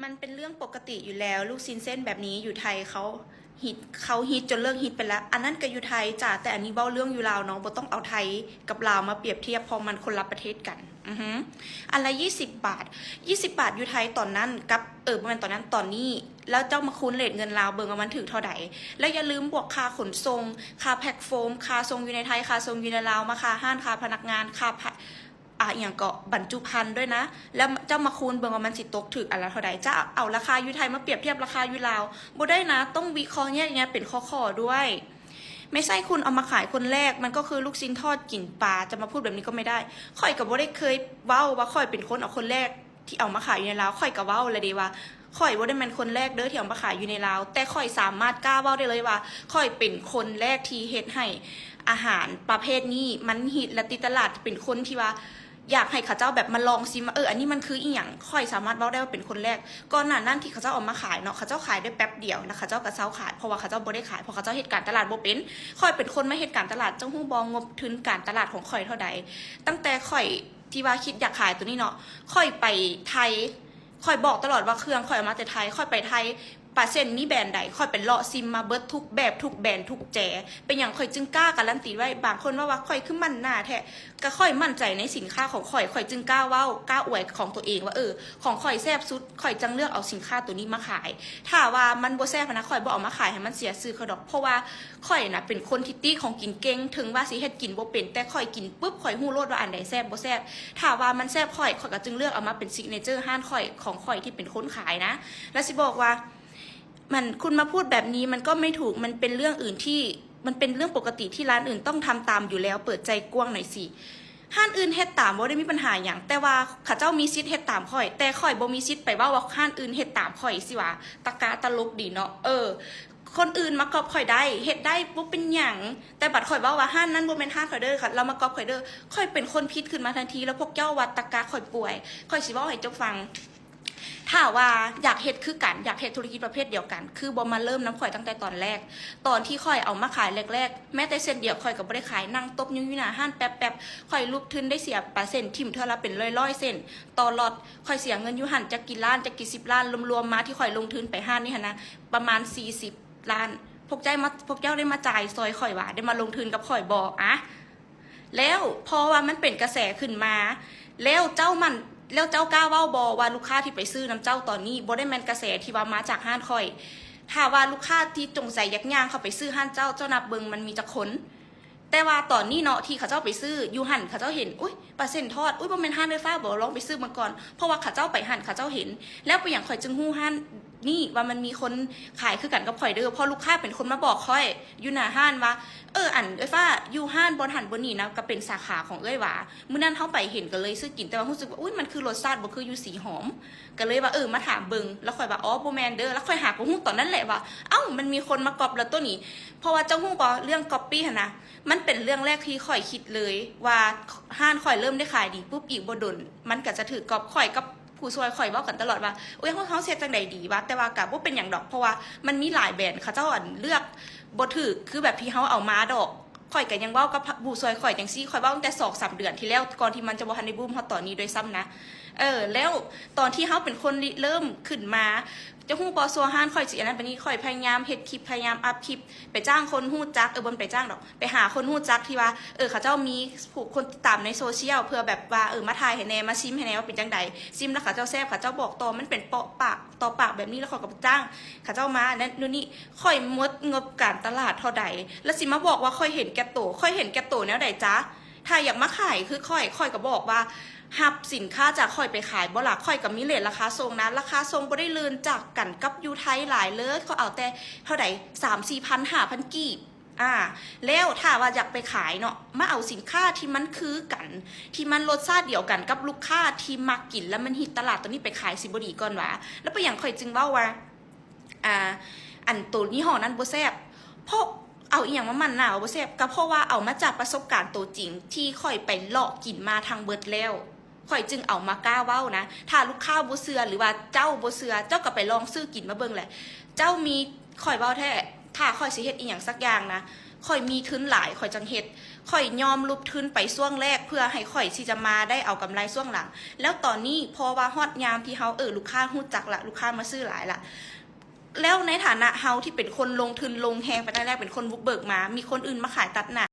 ມັນເປັນເລື່ອງປົກກະຕິຢູ່ແລ້ວ ລູກຊິ້ນເສັ້ນແບບນີ້ຢູ່ໄທເຂົາ ຮິດ ເຂົາຮິດຈົນເລີກຮິດໄປລະ. ອັນນັ້ນກໍຢູ່ໄທຈ້າ ແຕ່ອັນນີ້ເວົ້າເລື່ອງຢູ່ລາວເນາະ ບໍ່ຕ້ອງເອົາໄທກັບລາວມາປຽບທຽບ ເພາະມັນຄົນລະປະເທດກັນ. ອືຮຶ ອັນລະຊາວບາດ ຊາວບາດຢູ່ໄທຕອນນັ້ນກັບ ເອີ ບໍ່ແມ່ນຕອນນັ້ນ ຕອນນີ້ ແລ້ວເຈົ້າມາຄູນເຣດເງິນລາວເບິ່ງວ່າມັນຖືກເທົ່າໃດ ແລ້ວຢ່າລືມບວກຄ່າຂົນສົ່ງ, ຄ່າແພັກໂຟມ, ຄ່າສົ່ງຢູ່ໃນໄທ, ຄ່າສົ່ງຢູ່ໃນລາວ, ມາຄ່າຮ້ານ, ຄ່າພະນັກງານ, ຄ່າພະ ອ່າ ອີ່ຫຍັງເກາະ ບັນຈຸພັນດ້ວຍນະ ແລ້ວເຈົ້າມາຄູນເບິ່ງວ່າມັນຊິຕົກຖືກອັນລະເທົ່າໃດ. ຈະເອົາລາຄາຢູ່ໄທມາປຽບທຽບລາຄາຢູ່ລາວ ບໍ່ໄດ້ນະ ຕ້ອງວິເຄາະແຍກແຍະເປັນຂໍ້ໆດ້ວຍ. ไม่ใช่คุณเอามาขายคนแรก มันก็คือลูกชิ้นทอดกลิ่นปลา จะมาพูดแบบนี้ก็ไม่ได้ ຂ້ອຍກໍບໍ່ໄດ້ເຄີຍເວົ້າວ່າຂ້ອຍເປັນຄົນເອົາຄົນແລກທີ່ເອົາມາຂາຍຢູ່ໃນລາວ ຂ້ອຍກໍເວົ້າແລ້ວເດ້ວ່າ ຂ້ອຍບໍ່ໄດ້ແມ່ນຄົນແລກເດີທີ່ເອົາມາຂາຍຢູ່ໃນລາວ ແຕ່ຂ້ອຍສາມາດກ້າເວົ້າໄດ້ເລີຍວ່າ ຂ້ອຍເປັນຄົນແລກທີ່ເຮັດໃຫ້ອາຫານປະເພດນີ້ມັນຮິດ ແລະ ຕິດຕະຫຼາດ ເປັນຄົນທີ່ວ່າ ຢາກໃຫ້ເຂົາເຈົ້າແບບມາລອງຊິມວ່າ ເອີ ອັນນີ້ມັນຄືອີ່ຫຍັງ. ຂ້ອຍສາມາດເວົ້າໄດ້ວ່າເປັນຄົນແລກ. ກ່ອນໜ້ານັ້ນທີ່ເຂົາເຈົ້າເອົາມາຂາຍເນາະ ເຂົາເຈົ້າຂາຍໄດ້ແປັບດຽວ ແລ້ວເຂົາເຈົ້າກໍເຊົາຂາຍ ເພາະວ່າເຂົາເຈົ້າບໍ່ໄດ້ຂາຍ ເພາະເຂົາເຈົ້າເຮັດການຕະຫຼາດບໍ່ເປັນ. ຂ້ອຍເປັນຄົນມາເຮັດການຕະຫຼາດ ເຈົ້າຮູ້ບໍ່ ງົບທຶນການຕະຫຼາດຂອງຂ້ອຍເທົ່າໃດ? ຕັ້ງແຕ່ຂ້ອຍທີ່ວ່າຄິດຢາກຂາຍໂຕນີ້ເນາະ ຂ້ອຍໄປໄທ ຂ້ອຍບອກຕະຫຼອດວ່າເຄື່ອງຂ້ອຍເອົາມາແຕ່ໄທ ຂ້ອຍໄປໄທ ປາເຊັນມີແບຣນໃດ ຂ້ອຍໄປເລາະຊິມມາເບິດທຸກແບບ ທຸກແບຣນ ທຸກແຈ. ເປັນຫຍັງຂ້ອຍຈຶ່ງກ້າກາລັນຕີໄວ້? ບາງຄົນເວົ້າວ່າ ຂ້ອຍຄືໝັ້ນໜ້າແທ້. ກໍຂ້ອຍໝັ້ນໃຈໃນສິນຄ້າຂອງຂ້ອຍ ຂ້ອຍຈຶ່ງກ້າເວົ້າ ກ້າອວຍຂອງຕົວເອງວ່າ ເອີ ຂອງຂ້ອຍແຊບສຸດ ຂ້ອຍຈັ່ງເລືອກເອົາສິນຄ້າໂຕນີ້ມາຂາຍ. ຖ້າວ່າມັນບໍ່ແຊບຫັ້ນນະ ຂ້ອຍບໍ່ເອົາມາຂາຍໃຫ້ມັນເສຍຊື່ເຂົາດອກ ເພາະວ່າຂ້ອຍນະເປັນຄົນທີ່ຕິຂອງກິນເກັ່ງ ເຖິງວ່າຊິເຮັດກິນບໍ່ເປັນ ແຕ່ຂ້ອຍກິນປຶບ ຂ້ອຍຮູ້ໂລດວ່າອັນໃດແຊບບໍ່ແຊບ. ຖ້າວ່າມັນແຊບຂ້ອຍ ຂ້ອຍກໍຈຶ່ງເລືອກເອົາມາເປັນຊິກເນເຈີຮ້ານຂ້ອຍ ຂອງຂ້ອຍທີ່ເປັນຄົນຂາຍນະ. ແລ້ວຊິບອກວ່າ ມັນ คุณมาพูดแบบนี้มันก็ไม่ถูก มันเป็นเรื่องอื่นที่ มันเป็นเรื่องปกติที่ร้านอื่นต้องทำตามอยู่แล้ว เปิดใจกว้างหน่อยสิ ຮ້ານອື່ນເຮັດຕາມບໍ່ໄດ້ມີບັນຫາຫຍັງ ແຕ່ວ່າເຂົາເຈົ້າມີສິດເຮັດຕາມຂ້ອຍ ແຕ່ຂ້ອຍບໍ່ມີສິດໄປເວົ້າວ່າຮ້ານອື່ນເຮັດຕາມຂ້ອຍ ຊິວ່າຕະກະຕະຫຼົກດີເນາະ. ເອີ ຄົນອື່ນມາກັອບຂ້ອຍໄດ້ ເຮັດໄດ້ ບໍ່ເປັນຫຍັງ ແຕ່ບັດຂ້ອຍເວົ້າວ່າ ຮ້ານນັ້ນບໍ່ແມ່ນຮ້ານຂ້ອຍເດີ ລາວມາກັອບຂ້ອຍເດີ ຂ້ອຍເປັນຄົນຜິດຂຶ້ນມາທັນທີ ແລ້ວພວກເຈົ້າວ່າຕະກະຂ້ອຍປ່ວຍ. ຂ້ອຍຊິເວົ້າໃຫ້ເຈົ້າຟັງ ຖ້າວ່າຢາກເຮັດຄືກັນ ຢາກເຮັດທຸລະກິດປະເພດດຽວກັນ ຄືບໍ່ມາເລີ່ມນຳຂ້ອຍຕັ້ງແຕ່ຕອນແລກ. ຕອນທີ່ຂ້ອຍເອົາມາຂາຍແລກໆ ແມ້ແຕ່ເຊັນດຽວຂ້ອຍກໍບໍ່ໄດ້ຂາຍ ນັ່ງຕົບຍຸງຢູ່ໜ້າຮ້ານແປັບໆ ຂ້ອຍຫຼຸບທຶນໄດ້ເສຍປາເຊັນຖິ້ມເທື່ອລະເປັນຮ້ອຍໆເຊັນຕໍ່ລັອດ. ຂ້ອຍເສຍເງິນຢູ່ຫັ້ນຈັກກີ່ລ້ານ ຈັກກີ່ສິບລ້ານ ລວມໆມາທີ່ຂ້ອຍລົງທຶນໄປຮ້ານນີ້ຫັ້ນນະ ປະມານສີ່ສິບລ້ານ. ພວກເຈົ້າມາ ພວກເຈົ້າໄດ້ມາຈ່າຍຊ່ອຍຂ້ອຍຫວາ ໄດ້ມາລົງທຶນກັບຂ້ອຍບໍ່ອະ? ແລ້ວເພາະວ່າມັນເປັນກະແສຂຶ້ນມາ ແລ້ວເຈົ້າໝັ້ນ ແລ້ວເຈົ້າກ້າເວົ້າບໍ່ວ່າລູກຄ້າທີ່ໄປຊື້ນຳເຈົ້າຕອນນີ້ ບໍ່ໄດ້ແມ່ນກະແສທີ່ວ່າມາຈາກຮ້ານຂ້ອຍ? ຖ້າວ່າລູກຄ້າທີ່ຈົງໃຈຢາກຍ່າງເຂົ້າໄປຊື້ຮ້ານເຈົ້າ ເຈົ້ານັບເບິ່ງມັນມີຈັກຄົນ? ແຕ່ວ່າຕອນນີ້ເນາະ ທີ່ເຂົາເຈົ້າໄປຊື້ຢູ່ຫັ້ນ ເຂົາເຈົ້າເຫັນ ອຸ້ຍ ປາເຊັນທອດ ອຸ້ຍ ບໍ່ແມ່ນຮ້ານເອື້ອຍຟ້າບໍ? ລອງໄປຊື້ເບິ່ງກ່ອນ. ເພາະວ່າເຂົາເຈົ້າໄປຫັ້ນ ເຂົາເຈົ້າເຫັນ. ແລ້ວເປັນຫຍັງຂ້ອຍຈຶ່ງຮູ້ຮ້ານນີ້ວ່າມັນມີຄົນຂາຍຄືກັນກັບຂ້ອຍເດີ? ເພາະລູກຄ້າເປັນຄົນມາບອກຂ້ອຍຢູ່ໜ້າຮ້ານວ່າ ເອີ ອັນ ເອື້ອຍຟ້າ ຢູ່ຮ້ານບ່ອນຫັ້ນບ່ອນນີ້ນະ ກໍເປັນສາຂາຂອງເອື້ອຍຫວາ. ມື້ນັ້ນເຮົາໄປເຫັນກໍເລີຍຊື້ກິນ ແຕ່ວ່າຮູ້ສຶກວ່າ ອຸ້ຍ ມັນຄືລົດຊາດບໍ່ຄືຢູ່ສີຫອມ ກໍເລີຍວ່າ ເອີ ມາຖາມເບິ່ງ. ແລ້ວຂ້ອຍວ່າ ອໍ ບໍ່ແມ່ນເດີ. ແລ້ວຂ້ອຍຫາກໍຮູ້ຕອນນັ້ນແຫຼະວ່າ ເອົ້າ ມັນມີຄົນມາກັອບແລ້ວໂຕນີ້. ເພາະວ່າເຈົ້າຮູ້ບໍ່ ເລື່ອງກັອບປີ້ຫັ້ນນະ ມັນເປັນເລື່ອງແລກທີ່ຂ້ອຍຄິດເລີຍວ່າ ຮ້ານຂ້ອຍເລີ່ມໄດ້ຂາຍດີປຸບ ອີກບໍ່ດົນມັນກໍຈະຖືກກັອບ. ຂ້ອຍກັບຜູ້ຊ່ວຍຂ້ອຍເວົ້າກັນຕະຫຼອດວ່າ ໂອ້ຍ ເຮົາ ເຮົາເຮັດຈັ່ງໃດດີວະ? ແຕ່ວ່າກໍບໍ່ເປັນຫຍັງດອກ ເພາະວ່າມັນມີຫຼາຍແບຣນ ເຂົາເຈົ້າ ອັນ ເລືອກບໍ່ຖືກຄືແບບທີ່ເຮົາເອົາມາດອກ. ຂ້ອຍກໍຍັງເວົ້າກັບຜູ້ຊ່ວຍຂ້ອຍຈັ່ງຊີ້ ຂ້ອຍເວົ້າຕັ້ງແຕ່ສອງສາມເດືອນທີ່ແລ້ວ ກ່ອນທີ່ມັນຈະບໍ່ທັນໄດ້ບູມຮອດຕອນນີ້ດ້ວຍຊ້ຳນະ. ເອີ ແລ້ວຕອນທີ່ເຮົາເປັນຄົນລິເລີ່ມຂຶ້ນມາ ເຈົ້າຮູ້ບໍ່ ຊົ່ວຮ້ານຂ້ອຍຊິອັນນັ້ນປານນີ້ ຂ້ອຍພະຍາຍາມເຮັດຄລິບ ພະຍາຍາມອັບຄລິບ ໄປຈ້າງຄົນຮູ້ຈັກ ເອີ ບໍ່ແມ່ນໄປຈ້າງດອກ ໄປຫາຄົນຮູ້ຈັກທີ່ວ່າ ເອີ ເຂົາເຈົ້າມີຜູ້ຄົນຕິດຕາມໃນໂຊຊຽວ ເພື່ອແບບວ່າ ເອີ ມາຖ່າຍໃຫ້ແດ່ ມາຊິມໃຫ້ແດ່ວ່າເປັນຈັ່ງໃດ. ຊິມແລ້ວເຂົາເຈົ້າແຊບ ເຂົາເຈົ້າບອກຕໍ່ ມັນເປັນເປາະປາກຕໍ່ປາກແບບນີ້ ແລ້ວຂ້ອຍກໍໄປຈ້າງເຂົາເຈົ້າມາ ນັ້ນໂນ່ນນີ້. ຂ້ອຍໝົດງົບການຕະຫຼາດເທົ່າໃດ ແລ້ວຊິມາບອກວ່າຂ້ອຍເຫັນແກ່ໂຕ. ຂ້ອຍເຫັນແກ່ໂຕແນວໃດຈະ? ຖ້າຢາກມາຂາຍຄືຂ້ອຍ ຂ້ອຍກໍບອກວ່າ ຮັບສິນຄ້າຈາກຂ້ອຍໄປຂາຍບໍ່ລະ? ຂ້ອຍກໍມີເຣດລາຄາສົ່ງນະ ລາຄາສົ່ງບໍ່ໄດ້ເລີນຈາກກັນກັບຢູ່ໄທຫຼາຍເລີຍ ຂ້ອຍເອົາແຕ່ເທົ່າໃດ ສາມສີ່ພັນ ຫ້າພັນກີບ. ອາ ແລ້ວຖ້າວ່າຢາກໄປຂາຍເນາະ ມາເອົາສິນຄ້າທີ່ມັນຄືກັນ ທີ່ມັນລົດຊາດດຽວກັນກັບລູກຄ້າທີ່ມັກກິນ ແລ້ວມັນຮິດຕະຫຼາດໂຕນີ້ໄປຂາຍ ຊິບໍ່ດີກ່ອນຫວາ? ແລ້ວເປັນຫຍັງຂ້ອຍຈຶ່ງເວົ້າວ່າ ອ່າ ອັນໂຕຍີ່ຫໍ້ນັ້ນບໍ່ແຊບ ເພາະ ເອົາອີ່ຫຍັງມາໝັ້ນໜ້າວ່າບໍ່ແຊບ? ກໍເພາະວ່າເອົາມາຈາກປະສົບການໂຕຈິງ ທີ່ຂ້ອຍໄປເລາະກິນມາທັງເບິດແລ້ວ ຂ້ອຍຈຶ່ງເອົາມາກ້າເວົ້ານະ. ຖ້າລູກຄ້າບໍ່ເຊື່ອ ຫຼືວ່າເຈົ້າບໍ່ເຊື່ອ ເຈົ້າກໍໄປລອງຊື້ກິນມາເບິ່ງແຫຼະ. ເຈົ້າມີ ຂ້ອຍເວົ້າແທ້ ຖ້າຂ້ອຍຊິເຮັດອີ່ຫຍັງສັກຢ່າງນະ ຂ້ອຍມີທຶນຫຼາຍ ຂ້ອຍຈັ່ງເຮັດ. ຂ້ອຍຍອມຫຼຸບທຶນໄປຊ່ວງແລກ ເພື່ອໃຫ້ຂ້ອຍທີ່ຈະມາໄດ້ເອົາກຳໄລຊ່ວງຫຼັງ. ແລ້ວຕອນນີ້ ເພາະວ່າຮອດຍາມທີ່ເຮົາ ເອີ ລູກຄ້າຮູ້ຈັກລະ ລູກຄ້າມາຊື້ຫຼາຍລະ ແລ້ວໃນຖານະເຮົາທີ່ເປັນຄົນລົງທຶນລົງແຮງໄປຕັ້ງແລກ ເປັນຄົນບຸກເບີກມາ ມີຄົນອື່ນມາຂາຍຕັດໜ້າ